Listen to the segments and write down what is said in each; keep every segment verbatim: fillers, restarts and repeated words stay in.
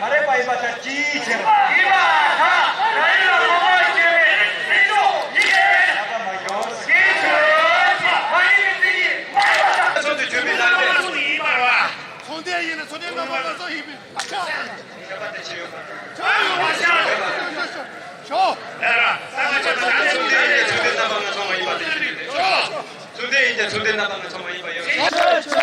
མ་རེད་པ། ཡིན་པ་ད་ཅིའི་ཕྱིར། ཡིན་པ་ད་རང་ཡུལ་ལ་ངོ་རྒོལ་བྱེད་པའི་སྲིད་སྐྱོང་ཡིན་པས། ལག་པ་མ་གྱོངས། ཡིན་ཟེར། མ་ཡིན་པའི་མཚན་ཉིད་མ་ཡིན་པ་དང་། ཚོགས་འདུ་བརྗོད་མི་རྣམ་པས། ཚོགས་འདུ་ཡིན་པ་རེད་བ། ཚོགས་འདུ་ཡིན་ན་ཚོགས་འདུའི་རྣམ་པ་ང་ཚོ་ཡིན་པས། ཁྱབ་པ་དེ་བྱེད་ཡོད་པ། ཁྱོད་ཡོང་བ་ཤ། ཁྱོད། ལས་ར། ས་ཆ་ཆ་ཆ་ཚོགས་འདུ་ཡིན་ན་ཚོགས་འདུའི་རྣམ་པ་ང་ཚོ་མ་ཡིན་པ་དེ་ཆོས་ཆོས། ཚོགས་འདུ་ཡིན་ན་ཚོགས་འདུའི་རྣམ་པ་ང་ཚོ་མ་ཡིན་པ་ཡོད། ཚོགས་འདུ་དང་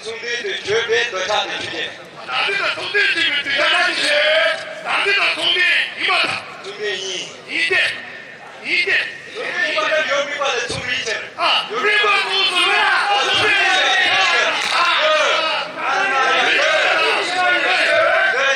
ཚོགས་འདུའི་དུས་ཆོས་པའི་འདོད་ཆགས་དེ་ཆོས་ཅན། ནང་འདི་དང་ཚོགས་འདུའི་སྤྱི་པའི་དུས་ཆགས་ཀྱི་ཆེད། ནང་འདི་དང་ཚོགས་འདུའི་ཡིན་པ་དང་། ཚོགས་འདུའི་ཡིན། ཡིན་ཏེ། ཡིན་ཏེ། ཚོགས་འདུའི་ཡིན་པ་དང་ཡོད་མིན་པ་ལས་ཚོགས་འདུའི་ཕྱིར། ཨ། ཡོད་མིན་པ་ཚོགས་འདུའི་ཕྱིར། ཨ། ཚོགས་འདུའི་ཕྱིར།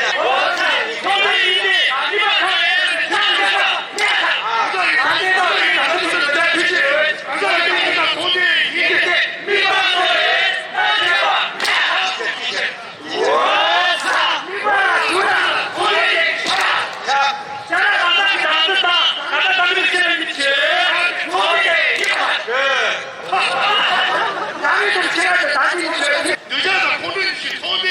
འདོད་ཆགས་དང་ཁོང་ཁྲོ་ཞིག་ཚོགས་འདུ་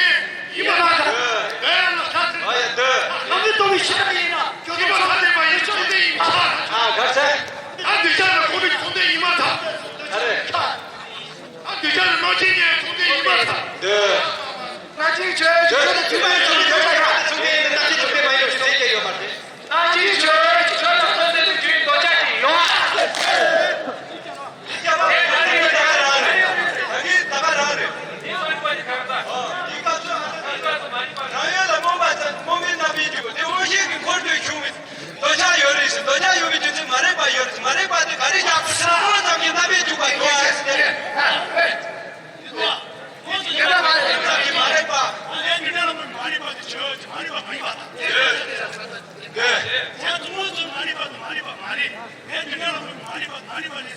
ཡིན་པ་དང་། འདོད་ཡང་ལ་ཁ་ཚིག་ཨ་ཡ་འདོད། ནམ་རྒྱུན་རྟོག་པའི་ཤེས་རབ་ཡིན་ན། ཁྱོད་ཚོ་ཁ་ཚིག་པ་ཡིན་ཚོགས་འདུ་ཡིན་པ། ཨ་ག་ཚད། ད་འདོད་ཆགས་དང་ཁོང་ཁྲོ་ཚོགས་འདུ་ཡིན་པ་དང་། ཨ་རེ། ད་འདོད་ཆགས་དང་རྣམ་མཁྱེན་གཉིས་ཚོགས་འདུ་ཡིན་པ་དང་། འདོད། ན་ཅིང་ཆོས་ཆོས་ཚོགས་འདུ་ཡིན་པ་དང་། ཚོགས་འདུ་ཡིན་ན་ན་ཅིང་ཚོགས་འདུ་མ་ཡིན་པ་ཞིག་ཟེར་གྱི་ཡོད་མ་རེད། ད་ཅིའི་ཆོས་ཆོས་དང་ཐོབ་ཚད་དུ་རྒྱུའི་འདོད་ཆགས་ཤིག་ཡོང་ཨ། ད་གིན་ད་ག་རང་རེད། ད་གིན་ད་ག་རང་རེད། འདི་ག་ཚོད་ཨ། རང་ཡུལ་ལ་རྨོངས་པ་ཙམ་རྨོངས་པའི་རྣམ་པའི་འཇུག་དེ་དབང་ཤེས་ཀྱི་འཁོར་ལོས་ཕྱུང་བའི་འདོད་ཆགས་ཡོད་རེད་ཟེར། འདོད་ཆགས་ཡོད་པའི་རྒྱུ་མཚན་མ་རིག་པ་ཡོད་རེད་ཟེར། མ་རིག་པ་དེ་ག་རེ་བཞག་དགོས་ཟེར་ན་དབང་ཙམ་གྱི་རྣམ་པའི་འཇུག་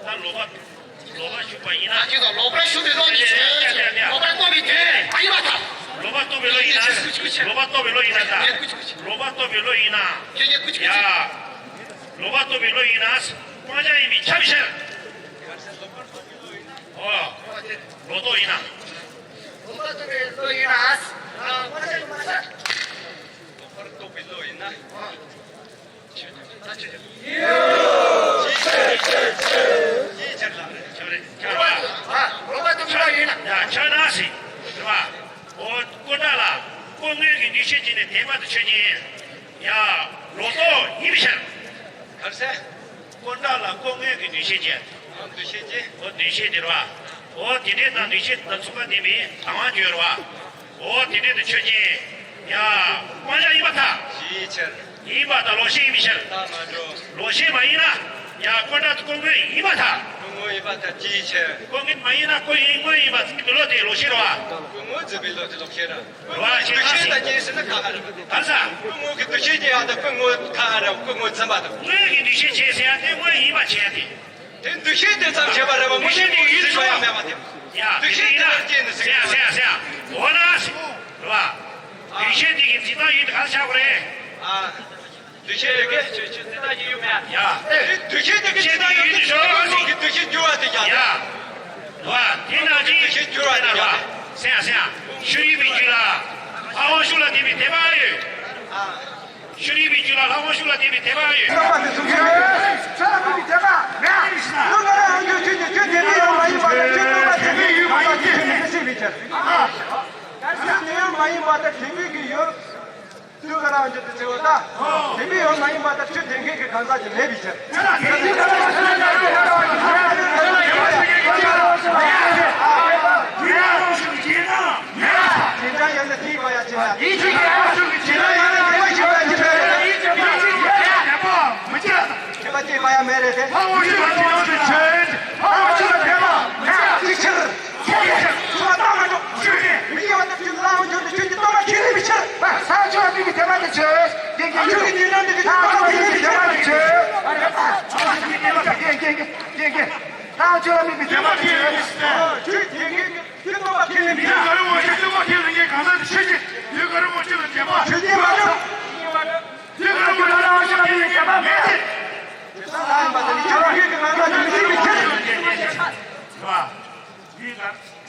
ད་ལོག་པ། ལོག་པར་ཞུགས་པ་ཡིན་ན། ཁྱེད་ཚོ་ལོག་པར་ཞུགས་པའི་བློ་ཡིན་ཞེས། ལོག་པར་རྟོག་པའི་དོན་མ་ཡིན་པར་ཐལ། ལོག་པར་རྟོག་པའི་བློ་ཡིན་ན། ལོག་པར་རྟོག་པའི་བློ་ཡིན་ན་ད། ལོག་པར་རྟོག་པའི་བློ་ཡིན་ན། ཡ། ལོག་པར་རྟོག་པའི་བློ་ཡིན་ན། སྤང་བྱ་ཡིན་པས་ཁྱབ་ཕྱིར། ཨོ། ལོག་རྟོག་ཡིན་ན། ལོག་པར་རྟོག་པའི་བློ་ཡིན་ན། ལོག་པར་རྟོག་པའི་བློ་ཡིན་ན། ཡིད་ཕྱིར་ལ། ཡིད་ཕྱིར་ལ། ཁྱོད་རེད། ཁྱོད་རེད་བ། ལོག་པར་རྟོག་པའི་བློ་ཡིན་ན། ཡ། ཁྱོད་ན་སྲིད། རེད་བ། འོ། ཀུན་བརྟགས་ལ། ཀུན་དངོས་ཀྱི་འདུ་ཤེས་ཀྱིས་ནི་དེ་བར་དུ་ཆོས་ཅན། ཡ། ལོག་རྟོག་ཡིན་པའི་ཕྱིར། ག་རེ་ཟེར། ཀུན་བརྟགས་ལ་ཀུན་དངོས་ཀྱི་འདུ་ཤེས་ཀྱིས། འདུ་ཤེས་ཀྱིས། འོ། འདུ་ཤེས་དེ་རེད་བ། འོ། དེ་འདྲའི་དང་འདུ་ཤེས་དང་མཚུངས་པ་ལྡན་པའི་དང་བ་བརྗོད་རེད་བ། འོ། དེ་འདྲའི་དུ་ཆོས་ཅན། ཡ། སྤང་བྱ་ཡིན་པར་ཐལ། ཅིའི་ཕྱིར། ཡིན་པར་ཐལ། ལོག་ཤེས་ཡིན་པའི་ཕྱིར། ལྟ་མ་འགྲོ། ལོག་ཤེས་མ་ཡིན་ན། ཡ། ཀུན་བརྟགས་ཀུན་དངོས་ཡིན་པར་ཐལ། ཀུན་དངོས་ཡིན་པར་ཐལ། ཅིའི་ཕྱིར། ཀུན་དངོས་མ་ཡིན་ན་ཀུན་དངོས་ཡིན་པར་འཛིན་པའི་བློ་དེ་ལོག་ཤེས་རེད་བ། ཀུན་དངོས་འཛིན་པའི་བློ་དེ་ལོག་ཤེས་རེད། རེད་བ། ཞེ་ན། འདུ་ཤེས་དང་རྐྱེན་ཟེར་ན་ཁ་ཁ་རེད། ག་རེ་ཟེར། ཀུན་དངོས་ཀྱི་འདུ་ཤེས་ཀྱི་ཡང་དང་ཀུན་དངོས་ཁ་ཁ་རེད། ཀུན་དངོས་འཛིན་པ་དང་། དངོས་ཀྱི་འདུ་ཤེས་བྱེད་ཟེར་ཡ་དེ་དངོས་ཡིན་པ་བྱེད་ཡ་དེ། དེ་འདུ་ཤེས་དེ་ཙམ་བྱེད་པ་རེད་བ། འདུ་ཤེས་དེ་ཡུལ་དུ་སོང་བ་མེད་པ་དེ། ཡ། འདུ་ཤེས་དེ་ལ་སྐྱེས་ནས་ཟེར་ཡ། ཟེར་ཡ། ཟེར་ཡ། འོ་ན་ཟེར། རེད་བ། འདུ་ཤེས་དེ་གི་འཛིན་སྟངས་ཡུལ་དུ་ག་རེ་བྱ་དགོས་རེད། ཨ། འདུ་ཤེས་དེ་གི་འཛིན་སྟངས་ཡུལ་ཡོད་མེད། ཡ། འདུ་ཤེས་དེ་གི་འཛིན་སྟངས་ཡུལ་དུ་ཞོག་ཟེར་གི། འདུ་ཤེས་འགྱུར་བ་དེ་ཡང་། ཡ། རེད་བ། དེ་ནང་བཞིན་འདུ་ཤེས་འགྱུར་བ་དེ་ཡང་། ཟེར་ཡ། ཟེར་ཡ། ཤུལ་ཡིན་པའི་རྒྱུད་ལ། ལྷ་དབང་ཕྱུག་ལ་ལྟོས་པའི་དད་པ་ཡོད། ཨ། ཤུལ་ཡིན་པའི་རྒྱུད་ལ་ལྷ་དབང་ཕྱུག་ལ་ལྟོས་པའི་དད་པ་ཡོད། རྣམ་པ་དེ་ཚོ་ཁྱོད་ལ་ལྟོས་པའི་དད་པ་མེད། ལུས་ངག་རང་རྒྱུད་ཆོས་ཉིད་ཆོས་དེ་ནི་ཡང་མ་ཡིན་པ་དང་། ཆོས་སྟོང་པ་དེ་ནི་ཡུལ་མ་ཡིན་ཏེ། ཤེས་པའི་ཕྱིར། ཡུལ་ནི་ཡང་མ་ཡིན་པ་དང་། དྲན་པའི་གི་ཡུལ། ལུས་ངག་རང་རྒྱུད་དུ་བྱེད་པ་དང་། དྲན་པའི་ཡུལ་མ་ཡིན་པ་དང་། ཆོས་དེ་སྔོན་གྱི་གང་ཟག་ཅིག་མེད་པའི་ཕྱིར། ཡིན་ཀྱང་ཡང་ན་དེའི་བར་ཡང་ཕྱིན་ན། ཡིན་ཀྱང་ཡང་ན་དེའི་བར་ཡང་ཕྱིན་ན། ཡིན་ཀྱང་ཡང་ན་དེའི་བར་ཡང་ཕྱིན་ན། ཁྱད་པར་ཅི་ཡང་མེད་རེད་དེ། ཅིའི་ཕྱིར། ཚུར་བལྟ་མ་འགྲོ། མི་སྐྱེ་བ་དང་ཆོས་ལ་ལྷ་དབང་ཕྱུག་ནི་ཆོས་ཀྱི་སྟོང་པ་ཁས་ལེན་པའི་ཕྱིར། ལྷ་དབང་ཕྱུག་ལ་ལྟོས་པའི་དད་པ་དེ་ཆོས་ཅན། ལྷ་དབང་ཕྱུག་གི་དེ་ནང་དུ་ཆོས་སྟོང་པ་ཁས་ལེན་པའི་དད་པ་དེ་ཆོས་ཅན། ལྷ་དབང་ཕྱུག་གི་དེ་ནང་དུ་ཆོས་སྟོང་པ་ཁས་ལེན་པའི་དད་པ་དེ་ཆོས་ཅན། ལྷ་དབང་ཕྱུག་ལ་དམིགས་པའི་དད་པ་དེ་ཆོས་ཅན། ཆོས་ཀྱི་དེ་ནང་དུ་ཆོས་སྟོང་པ་ཁས་ལེན་པའི། ཡུལ་ག་རེ་དབང་ཕྱུག་སྟོང་པ་ཁས་ལེན་མཁན་གང་ཟག་དེ་ཆོས་ཅན། ཡུལ་ག་རེ་དབང་ཕྱུག་ལ་དད་པ། ཆོས་ཅན་མ་གཏོགས། ཡུལ་ག་རེ་དབང་ཕྱུག་ལ་དམིགས་པའི་དད་པ་མེད་དེ། ཆོས་སྟོང་པ་ཁས་ལེན་པའི་དད་པ་མེད་དེ། ཡུལ་ག་རེ།